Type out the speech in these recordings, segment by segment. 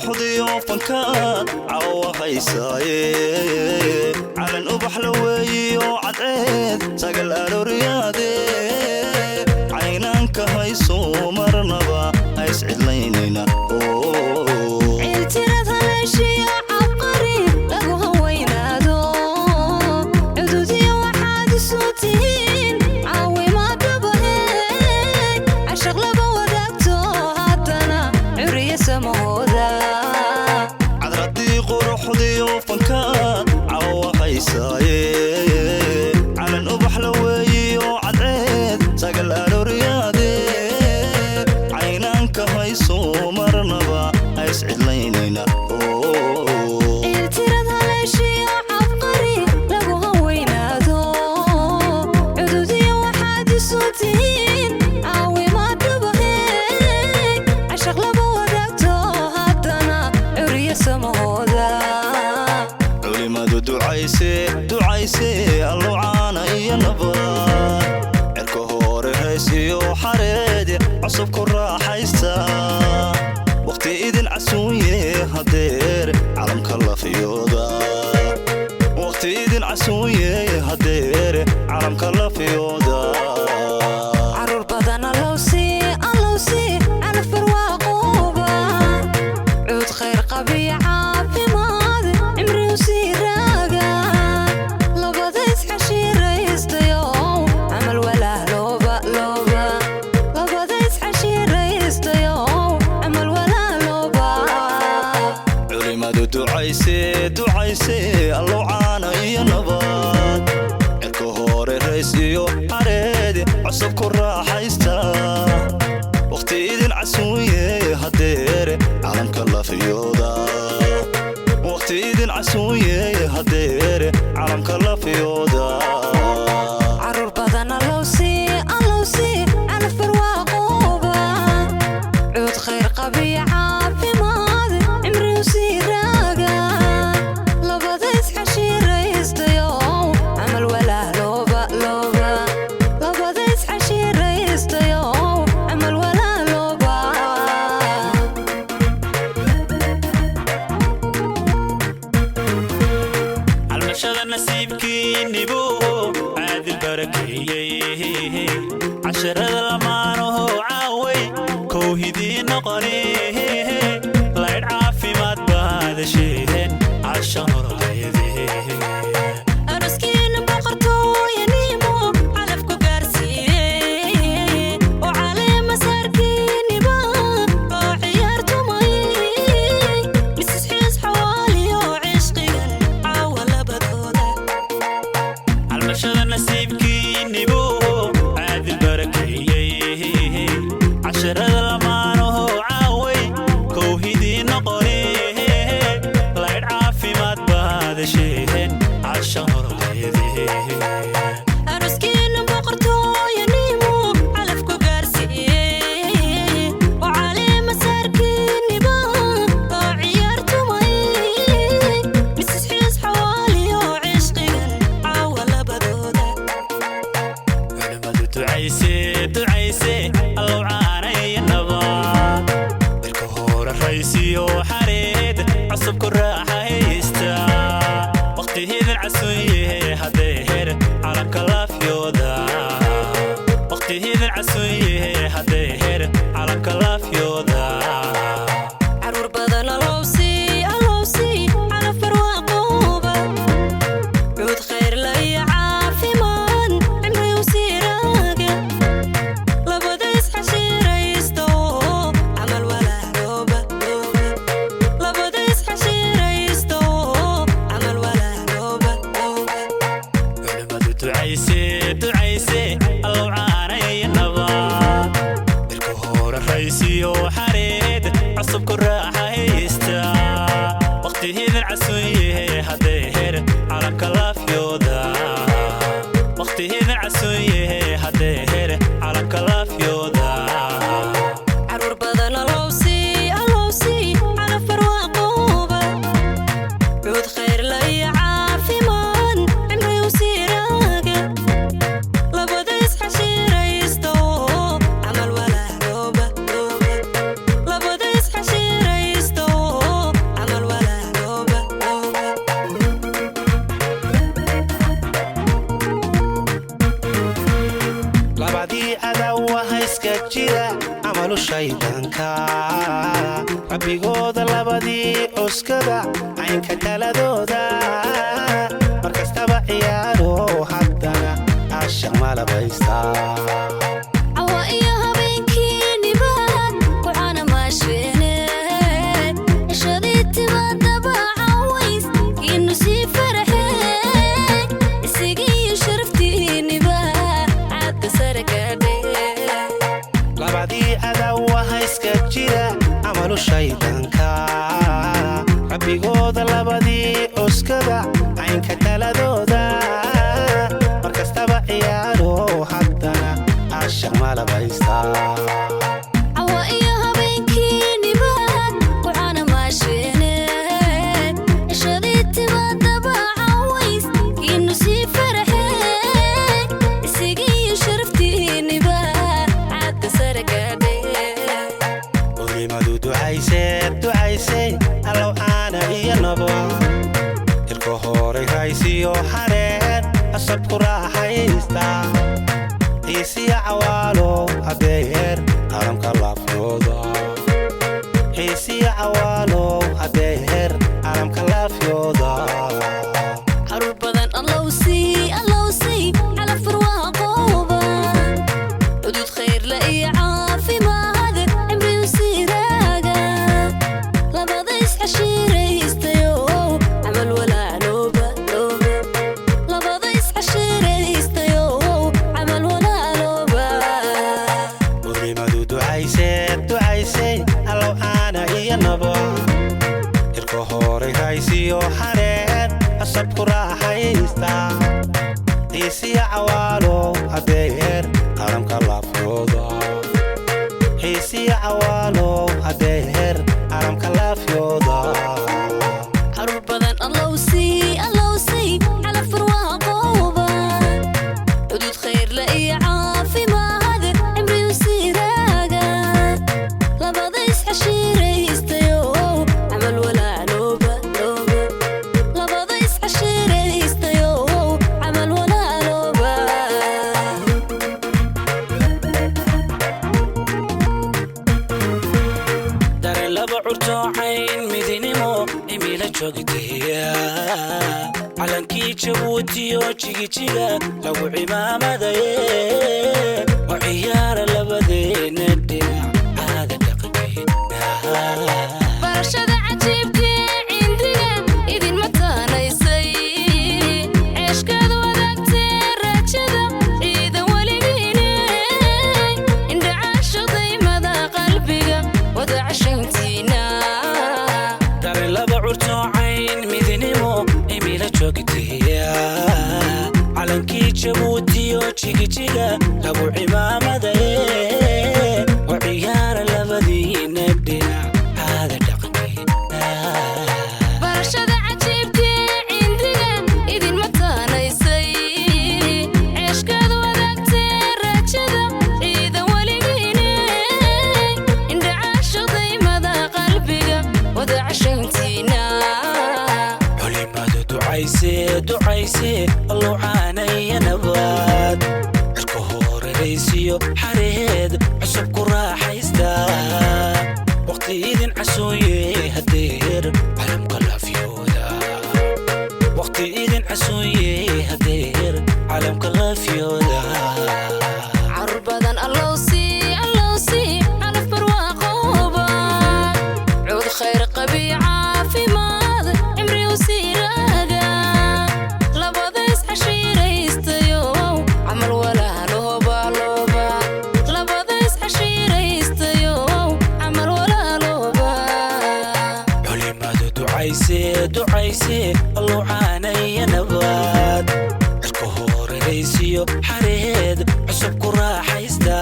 Quruxdiyo fankaad cawa haysaaye, calan ubax la weeyiyo cadceed sagal arooryaade, caynaanka hayso marnaba hays cidlaynayna. Ciiltirad haleeshiyo cabqari lagu hawaynaado, cududiyo waxaad isu tihiin caawimaadabahe, cashaq laba wadaagto haddana curiya samahooda. Cadradii quruxdiyo fankaad cawa haysaaye, calan ubax la weeyiyo cadceed sagal arooryaade, caynaanka hayso marnaba hays cidlaynayna. Ciiltirad haleeshiyo cabqari lagu hawaynaado, cududiyo waxaad isu tihiin caawimaadabahe, cashaq laba wadaagto haddana curiya samahooda. Culimadu ducayse, ducayse, Allo caana iyo nabad, cirka hore rays iyo xareedi cusub ku raaxaysta, wakhti idin casuunye hadeer calamka lafiyooda, wakhti idin casuunye hadeer calamka lafiyooda. Caruur badan allowsii, allowsii, calaf barwaaqooba, cuud khayr qabiya, caafimaad cimri u sii raaga, labada isxashiiraystayow camal walaah looba looba, labada isxashiiraystayow camal walaah looba. Culimadu ducayse, ducayse, Allo caana iyo nabad, cirka hore rays iyo xareedi cusub ku raaxaysta, wakhti idin casuunye hadeere calamka lafiyooda, wakhti idin casuunye hadeere calamka lafiyooda. Caruur badan allowsii, allowsii, calaf barwaaqooba, cuud khayr qabiya, caafimaad cimri u sii raaga, labada isxashiiraystayow camal walaah looba looba, labada isxashiiraystayow camal walaah looba. Calmashada nasiibkiinnibu caadil barakeeyey, casharada lamaanaho caaway kowhidii noqoni, laydh caafimaad baadasheen casha nololeedee. Aroskiina boqortooyanimo calafku gaarsiiyey, oo caleema saarkiiniba oo ciyaartumay, misis xiis xawaaliyo cishqigan caawa labadooda. Calmashada nasiibkiinnibu caadil barakeeyey, casharada lamaanaho caaway kowhidii noqoni, laydh caafimaad baadasheen casha nololeedee. Aroskiina boqortooyanimo calafku gaarsiiyey, oo caleema saarkiiniba oo ciyaartumay, misis xiis xawaaliyo cishqigan caawa labadooda. Culimadu ducayse, ducayse, Allow caanaya nabad, cirka hore raysiyo xareed cusub ku raaxaysta, waqti hidin casuunye hadeer calamka laafyooda, waqti hidin casuunye hadeer calamka laafyooda. Caruur badan allowsii, allowsii, calaf barwaaqooba, cuud khayr la iyo caafimaad cimri u sii raaga, labada isxashiiraysto camal walaah looba looba, labada isxashiiraysto. Shaydaanka rabbigooda labadii cuskada caynka taladooda mar kastaba ciyaaro haddana caashaq malabaysta. Cawa iyo habeenkiinibaad kucana maasheene cishadii timaadaba caways kiinu sii faraxee isigiiyo sharaftiiniba caadka sare gaadhe. Labadii cadaawaha iska jira camalu shaydaanka rabbigooda labadii cuskada caynka taladooda mar kastaba ciyaaro haddana caashaq malabaysta. Cawa iyo habeenkiinibaad kucana maasheene cishadii timaadaba caways kiinu sii faraxee isigiiyo sharaftiiniba caadka sare gaadhe. Culimadu ducaysee ducaysay allow caana iyo nabo irka horay raysiyo xareed cusub ku raaxaysta xiisiya cawaalo hadeer calamka laafyooda xiisiya cawaalo hadeer calamka laafyooda. Caruur badan allow sii, allow sii calaf barwaaqooba cudud khayrla iyo caafimaad cimri u sii raaga labada iscashiiraystayo camal walaalooba looba labada iscashiiraystayo camal walaalooba. Culimadu ducaysee ducaysay allow caana iyo nabo irka horay raysiyo xareed cusub ku raaxaysta xiisiya cawaalo hadeer calamka laafyooda xiisiya cawaalo hadeer calamka laafyooda. Caruur badan allow sii, allow sii calaf barwaaqooba cudud khayrla iyo caafimaad cimri u sii raaga labada iscashiiraystayo camal walaalooba looba labada iscashiiraystayo camal walaalooba. Dareen laba curto cayn midnimo imila joogtaya calankii Jabuutiyo Jigijiga lagu cimaamadaye oo ciyaara labadeena dhinac caada dhaqankeena. Barashada cajiibkee cindiga idinma taanaysay ceeshkaad wadaagtee raajada ciidan weligiine indhacaashudaymada qalbiga wada cashayntiina. Dareen laba curto cayn midnimo imila joogtaya calankii Jabuutiyo Jigijiga lagu cimaamadaye oo ciyaara labadiina dhinac caada dhaqankeena. Barashada cajiibkee cindiga idinma taanaysay ceeshkaad wadaagtee raajada ciidan weligiine indhacaashudaymada qalbiga wada cashayntiina. Culimadu ducaysee ducaysee allow caanaya nabaad cirka horeraysiyo xareed cusub ku raaxaysta waqti idin casuuye hadeer calamka laafyooda waqti idin casuuye hadeer calamka laafyooda. Caruur badan allow sii, allow sii calaf barwaaqooba cud khayr qabi caafimaad cimri u sii raaga labada iscashiiraystayo camal walaalooba looba labada iscashiiraystayo camal walaalooba. Culimadu ducaysee ducaysee allow caanaya nabaad cirka horeraysiyo xareed cusub ku raaxaysta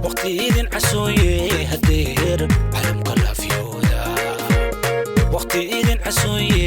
waqti idin casuuye hadeer calamka laafyooda waqti idin casuuye.